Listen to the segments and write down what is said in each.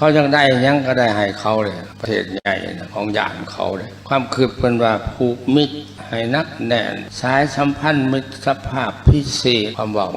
ເຂົາຢາກໄດ້ຫຍັງກໍໄດ້ໃຫ້ເຂົາເລີຍ ປະເທດໃຫຍ່ນະ ຂອງຢ້ານເຂົາເລີຍ. ຄວາມຄິດເພິ່ນວ່າ ຜູກມິດໃຫ້ໜັກແໜ້ນ ສາຍສຳພັນມິດສະພາບພິເສດ ຄວາມເວົ້າ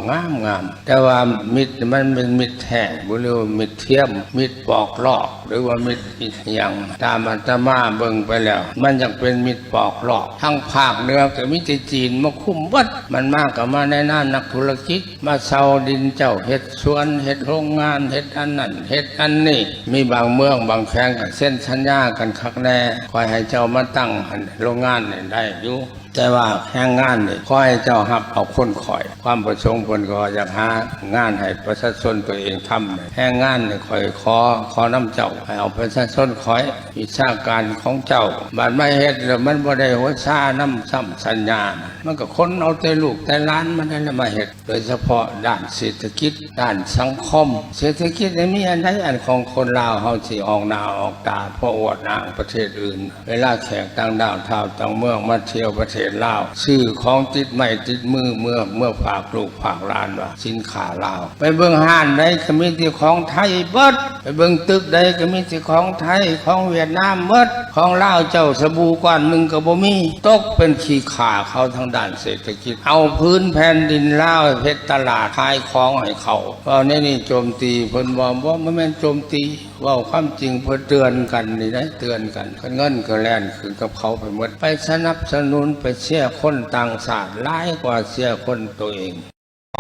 ງາມໆ. ແຕ່ວ່າມິດມັນເປັນມິດແທ້ບໍ່ ຫຼືວ່າມິດທຽມ ມິດປອກລອກ ຫຼືວ່າມິດອີ່ຫຍັງ? ຕາມອາດຕະມາເບິ່ງໄປແລ້ວ ມັນຢາກເປັນມິດປອກລອກ. ທາງພາກເໜືອກໍມີແຕ່ຈີນມາຄຸມເບິດ ມັນມາກໍມາໃນນາມນັກທຸລະກິດ ມາເຊົ່າດິນເຈົ້າ ເຮັດສວນ ເຮັດໂຮງງານ ເຮັດອັນນັ້ນ ເຮັດອັນນີ້. ມີບາງເມືອງບາງແຂວງກໍເຊັນສັນຍາກັນຄັກແນ່ ຂ້ອຍໃຫ້ເຈົ້າມາຕັ້ງຫັ້ນ ໂຮງງານນີ້ໄດ້ຢູ່ ແຕ່ວ່າແຮງງານນີ້ ຂໍໃຫ້ເຈົ້າຮັບເອົາຄົນຂ້ອຍ. ຄວາມປະສົງເພິ່ນກໍຢາກຫາງານໃຫ້ປະຊາຊົນຕົວເອງທຳ. ແຮງງານນີ້ຂ້ອຍຂໍ ຂໍນຳເຈົ້າ ໃຫ້ເອົາປະຊາຊົນຂ້ອຍ ວິຊາການຂອງເຈົ້າ. ບາດມາເຮັດແລ້ວມັນບໍ່ໄດ້ຫົວຊານຳຊ້ຳສັນຍາ ມັນກໍຂົນເອົາແຕ່ລູກແຕ່ຫຼານມັນນັ້ນແຫຼະມາເຮັດ. ໂດຍສະເພາະດ້ານເສດຖະກິດ ດ້ານສັງຄົມ. ເສດຖະກິດນີ້ມີອັນໃດອັນຂອງຄົນລາວເຮົາຊິອອກໜ້າອອກຕາ ເພາະອວດອ້າງປະເທດອື່ນ. ເວລາແຂກຕ່າງດ້າວທ້າວຕ່າງເມືອງມາທ່ຽວປະເທດລາວ ຊື້ຂອງຕິດໄມ້ຕິດມືເມືອ ເມືອຝາກລູກຝາກຫຼານວ່າສິນຄ້າລາວ. ໄປເບິ່ງຮ້ານໃດກໍມີແຕ່ຂອງໄທເບິດ ໄປເບິ່ງຕຶກໃດກໍມີແຕ່ຂອງໄທ ຂອງຫວຽດນາມເບິດ. ຂອງລາວເຈົ້າສະບູກ້ອນໜຶ່ງກໍບໍ່ມີ ຕົກເປັນຂີ້ຂ້າເຂົາທາງດ້ານເສດຖະກິດ. ເອົາພື້ນແຜ່ນດິນລາວເຮັດຕະຫຼາດຂາຍຂອງໃຫ້ເຂົາ. ເວົ້າແນວນີ້ໂຈມຕີເພິ່ນບໍ່? ບໍ່ ບໍ່ແມ່ນໂຈມຕີ ເວົ້າຄວາມຈິງ ເພື່ອເຕືອນກັນນີ້ໄດ໋ ເຕືອນກັນ. ຄັນເງິນກໍແລ່ນຂຶ້ນກັບເຂົາໄປໝົດ ໄປສະໜັບສະໜູນ ໄປເຊຍຄົນຕ່າງຊາດຫຼາຍກວ່າເຊຍຄົນໂຕເອງ.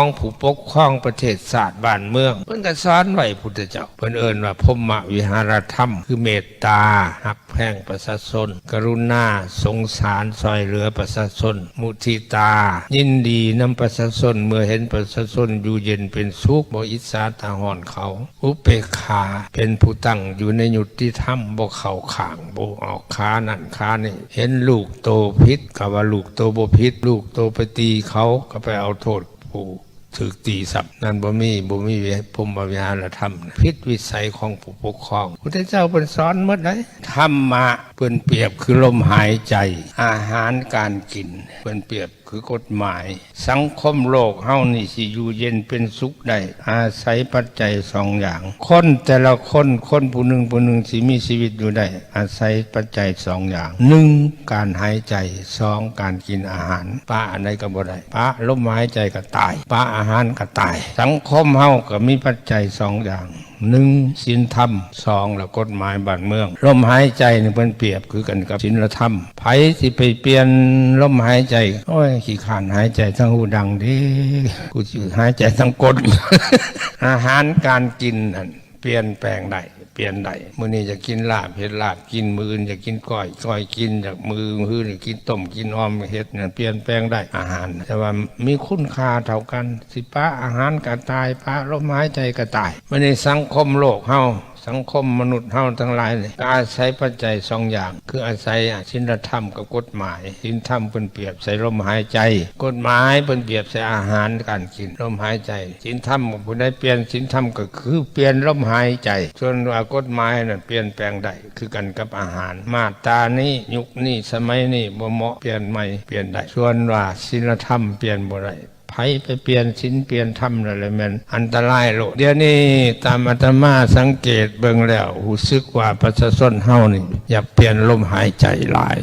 ຂອງຜູ້ປົກຄອງປະເທດຊາດບ້ານເມືອງ ເພິ່ນກໍສອນໄວ້ພຸດທະເຈົ້າ ເພິ່ນເອີ້ນວ່າ ພົມມະວິຫາລະທຳ ຄືເມດຕາ ຮັກແພງປະຊາຊົນ, ກະລຸນາ ສົງສານຊ່ອຍເຫຼືອປະຊາຊົນ, ມຸທິຕາ ຍິນດີນຳປະຊາຊົນ ເມື່ອເຫັນປະຊາຊົນຢູ່ເຢັນເປັນສຸກ ບໍ່ອິດສາຕາຮ້ອນເຂົາ, ອຸເປກຂາ ເປັນຜູ້ຕັ້ງຢູ່ໃນຍຸຕິທຳ ບໍ່ເຂົ້າຂ້າງ ບໍ່ອອກຂານັ້ນຂານີ້, ເຫັນລູກໂຕຜິດກໍວ່າລູກໂຕບໍ່ຜິດ, ລູກໂຕໄປຕີເຂົາກໍໄປເອົາໂທດຜູ້ຖືກຕີຊ້ຳ. ນັ້ນບໍ່ມີ ບໍ່ມີພົມມະວິຫາລະທຳ ຜິດວິໄສຂອງຜູ້ປົກຄອງ. ພຸດທະເຈົ້າເພິ່ນສອນໝົດໃດ໋. ທຳມະເພິ່ນປຽບຄືລົມຫາຍໃຈ, ອາຫານການກິນ ເພິ່ນປຽບຄືກົດໝາຍ. ສັງຄົມໂລກເຮົານີ້ຊິຢູ່ເຢັນເປັນສຸກໄດ້ ອາໄສປັດໄຈສອງຢ່າງ. ຄົນແຕ່ລະຄົນ ຄົນຜູ້ໜຶ່ງຜູ້ໜຶ່ງຊິມີຊີວິດຢູ່ໄດ້ ອາໄສປັດໄຈສອງຢ່າງ. ໜຶ່ງ ການຫາຍໃຈ, ສອງ ການກິນອາຫານ. ປະອັນໃດກໍບໍ່ໄດ້. ປະລົມຫາຍໃຈກໍຕາຍ, ປະອາຫານກໍຕາຍ. ສັງຄົມເຮົາກໍມີປັດໄຈສອງຢ່າງ. ໜຶ່ງ ສິນທຳ, ສອງ ລະກົດໝາຍບ້ານເມືອງ. ລົມຫາຍໃຈນີ້ເພິ່ນປຽບຄືກັນກັບສິນລະທຳ. ໃຜຊິໄປປ່ຽນລົມຫາຍໃຈ? ໂອ້ຍ ຂີ້ຄ້ານຫາຍໃຈທາງຮູດັງເດ້, ກູຊິຫາຍໃຈທາງກົ້ນ. ອາຫານການກິນນັ້ນປ່ຽນແປງໄດ້, ປ່ຽນໄດ້. ມື້ນີ້ຢາກກິນລາບ ເຮັດລາບກິນ, ມື້ອື່ນຢາກກິນກ້ອຍ ກ້ອຍກິນ, ຢາກ ມື້ອື່ນຢາກກິນຕົ້ມ ກິນອ່ອມ ເຮັດນັ້ນ ປ່ຽນແປງໄດ້ອາຫານ, ແຕ່ວ່າມີຄຸນຄ່າເທົ່າກັນ. ຊິປະອາຫານກໍຕາຍ, ປະລົມຫາຍໃຈກໍຕາຍ. ບັດນີ້ສັງຄົມໂລກເຮົາ, ສັງຄົມມະນຸດເຮົາທັງຫຼາຍນີ້ ກໍອາໄສປັດໄຈສອງຢ່າງ, ຄືອາໄສສິນລະທຳກັບກົດໝາຍ. ສິນທຳເພິ່ນປຽບໃສ່ລົມຫາຍໃຈ, ກົດໝາຍເພິ່ນປຽບໃສ່ອາຫານການກິນ, ລົມຫາຍໃຈ. ສິນທຳ ຜູ້ໃດປ່ຽນສິນທຳກໍຄືປ່ຽນລົມຫາຍໃຈ, ສ່ວນວ່າກົດໝາຍນັ້ນປ່ຽນແປງໄດ້ ຄືກັນກັບອາຫານ. ມາດຕານີ້ ຍຸກນີ້ ສະໄໝນີ້ບໍ່ເໝາະ, ປ່ຽນໃໝ່ ປ່ຽນໄດ້. ສ່ວນວ່າສິນລະທຳປ່ຽນບໍ່ໄດ້. ໃຜໄປປ່ຽນສິນປ່ຽນທຳນັ້ນແຫຼະແມ່ນອັນຕະລາຍໂລດ. ດຽວນີ້ຕາມອາດຕະມາສັງເກດເບິ່ງແລ້ວ ຮູ້ສຶກວ່າປະຊາຊົນເຮົານີ້ຢາກປ່ຽນລົມຫາຍໃຈຫຼາຍ,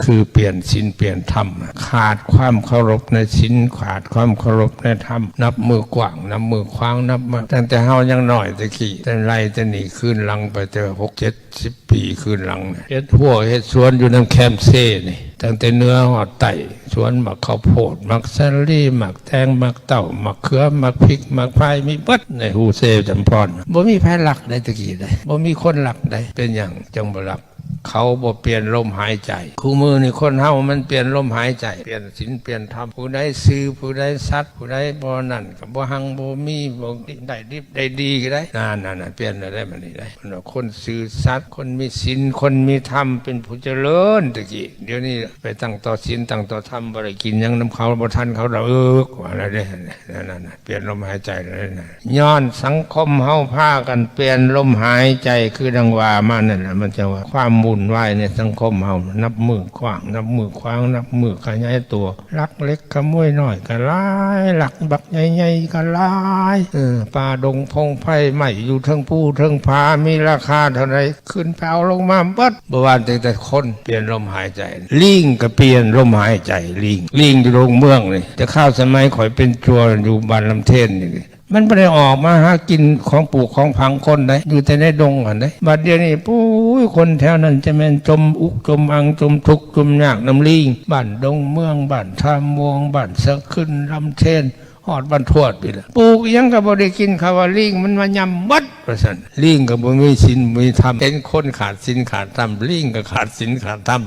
ຄືປ່ຽນສິນປ່ຽນທຳ. ຂາດຄວາມເຄົາລົບໃນສິນ, ຂາດຄວາມເຄົາລົບໃນທຳ, ນັບມື້ກວ້າງ ນັບມື້ຂວາງ, ນັບມາຕັ້ງແຕ່ເຮົາຍັງນ້ອຍແຕ່ກີ້, ແຕ່ໄລ່ແຕ່ນີ້ຄືນຫຼັງໄປແຕ່ຫົກເຈັດ ສິບປີຄືນຫຼັງນີ້ ເຮັດຮົ້ວເຮັດສວນຢູ່ນຳແຄມເຊນີ້ ຕັ້ງແຕ່ເໜືອຮອດໃຕ້, ສວນໝາກເຂົ້າໂພດ ໝາກສາລີ ໝາກແຕງ ໝາກເຕົ້າ ໝາກເຂືອ ໝາກພິກ ໝາກພາຍ ມີເບິດໃນຮູເຊຈຳພອນ. ບໍ່ມີໃຜລັກໄດ໋ ແຕ່ກີ້ໄດ໋ ບໍ່ມີຄົນລັກໄດ໋. ເປັນຫຍັງຈັ່ງບໍ່ລັກ? ເຂົາບໍ່ປ່ຽນລົມຫາຍໃຈ. ຄູ່ມື້ນີ້ຄົນເຮົາມັນປ່ຽນລົມຫາຍໃຈ, ປ່ຽນສິນປ່ຽນທຳ, ຜູ້ໃດຊື່ ຜູ້ໃດສັດ ຜູ້ໃດບໍ່ນັ້ນກໍບໍ່ຮັ່ງບໍ່ມີ ບໍ່ໄດ້ດິບໄດ້ດີກໍໄດ້. ນັ້ນໆໆ ປ່ຽນແລ້ວໄດ໋ ບັດນີ້ໄດ໋. ເພິ່ນວ່າຄົນຊື່ສັດ ຄົນມີສິນ ຄົນມີທຳ ເປັນຜູ້ຈະເລີນ. ແຕ່ກີ້ ດຽວນີ້ໄປຕັ້ງຕໍ່ສິນຕັ້ງຕໍ່ທຳ ບໍ່ໄດ້ກິນຫຍັງນຳເຂົາ ບໍ່ທັນເຂົາດອກ ວ່າແລ້ວເດ້. ນັ້ນໆໆ ປ່ຽນລົມຫາຍໃຈແລ້ວນະ. ຍ້ອນສັງຄົມເຮົາພາກັນປ່ຽນລົມຫາຍໃຈ ຄືດັ່ງວ່າມານັ້ນແຫຼະ, ມັນຈະວ່າຄວາມ ວຸ້ນວາຍໃນສັງຄົມເຮົາ ນັບມື້ກວ້າງ ນັບມື້ຂວາງ ນັບມື້ຂະຫຍາຍຕົວ ລັກເລັກຂະໂມຍນ້ອຍກໍຫຼາຍ ລັກບັກໃຫຍ່ໆກໍຫຼາຍ ເອີ ປ່າດົງພົງໄພໄມ້ຢູ່ເທິງພູເທິງຜາ ມີລາຄາເທົ່າໃດ ຂຶ້ນໄປເອົາລົງມາເບິດ ບໍ່ວ່າແຕ່ຄົນ ປ່ຽນລົມຫາຍໃຈ ລີງກໍປ່ຽນລົມຫາຍໃຈ ລີງ ລີງຢູ່ດົງເມືອງນີ້ ແຕ່ຄາວສະໄໝຂ້ອຍເປັນຈົວຢູ່ບ້ານລຳເທນນີ້ ມັນບໍ່ໄດ້ອອກມາຫາກິນຂອງປູກຂອງຝັງຄົນໃດ ຢູ່ແຕ່ໃນດົງຫັ້ນເດ້ ບັດດຽວນີ້ ໂອ້ຍ ຄົນແຖວນັ້ນຈະແມ່ນຈົມອຸກຈົມອັ່ງ ຈົມທຸກຈົມຍາກນຳລີງ ບ້ານດົງເມືອງ ບ້ານທ່າມ່ວງ ບ້ານສະຂຶ້ນ ລຳເທນ ຮອດບ້ານທວດພີ້ແຫຼະ ປູກອີ່ຫຍັງກໍບໍ່ໄດ້ກິນ ເຂົາວ່າລີງມັນມາຫຍ້ຳໝົດ ວ່າຊັ້ນ ລີງກໍບໍ່ມີສິນມີທຳ ເຫັນຄົນຂາດສິນຂາດທຳ ລີງກໍຂາດສິນຂາດທຳ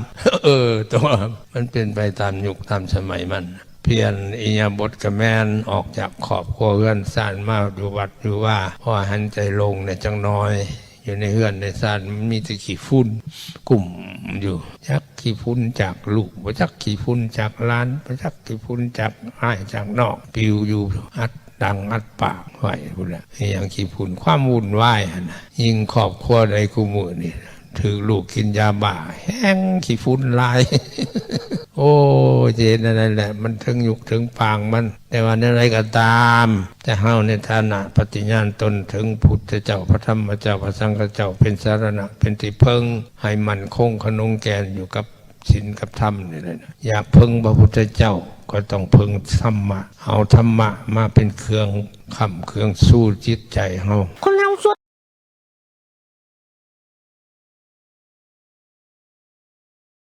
ເອີ ແຕ່ວ່າມັນເປັນໄປຕາມຍຸກຕາມສະໄໝມັນ. ປ່ຽນອິລິຍາບົດກະແມ່ນ ອອກຈາກຄອບຄົວເຮືອນຊານມາຢູ່ວັດຢູ່ວາ ພໍຫັນໃຈໂລ່ງແດ່ຈັກໜ່ອຍ ຢູ່ໃນເຮືອນໃນຊານມັນມີແຕ່ຂີ້ຝຸ່ນກຸ້ມຢູ່ ຈັກຂີ້ຝຸ່ນຈາກລູກ ບໍ່ຈັກຂີ້ຝຸ່ນຈາກຫຼານ ບໍ່ຈັກຂີ້ຝຸ່ນຈາກອ້າຍຈາກນ້ອງ ປິວຢູ່ອັດດັງອັດປາກໄວ້ພຸ້ນແຫຼະ ອີ່ຫຍັງຂີ້ຝຸ່ນ ຄວາມວຸ້ນວາຍຫັ້ນນະ ຍິ່ງຄອບຄົວໃດຄູ່ມື້ນີ້ ຖືກລູກກິນຢາບ້າ ແຮ່ງຂີ້ຝຸ່ນຫຼາຍ ໂອ້ຍ ຈະເຮັດແນວໃດແຫຼະ ມັນເຖິງຍຸກເຖິງປາງມັນ ແຕ່ວ່າແນວໃດກໍຕາມ ແຕ່ເຮົາໃນຖານະປະຕິຍານຕົນເຖິງພຸດທະເຈົ້າ ພະທຳມະເຈົ້າ ພະສັງຄະເຈົ້າ ເປັນສາລະນະ ເປັນທີ່ເພິ່ງ ໃຫ້ໝັ້ນຄົງຂະໜົງແກ່ນຢູ່ກັບສິນກັບທຳນີ້ແຫຼະ ຢາກເພິ່ງພະພຸດທະເຈົ້າ ກໍຕ້ອງເພິ່ງທຳມະ ເອົາທຳມະມາເປັນເຄື່ອງຄ້ຳເຄື່ອງຊູຈິດໃຈເຮົາ.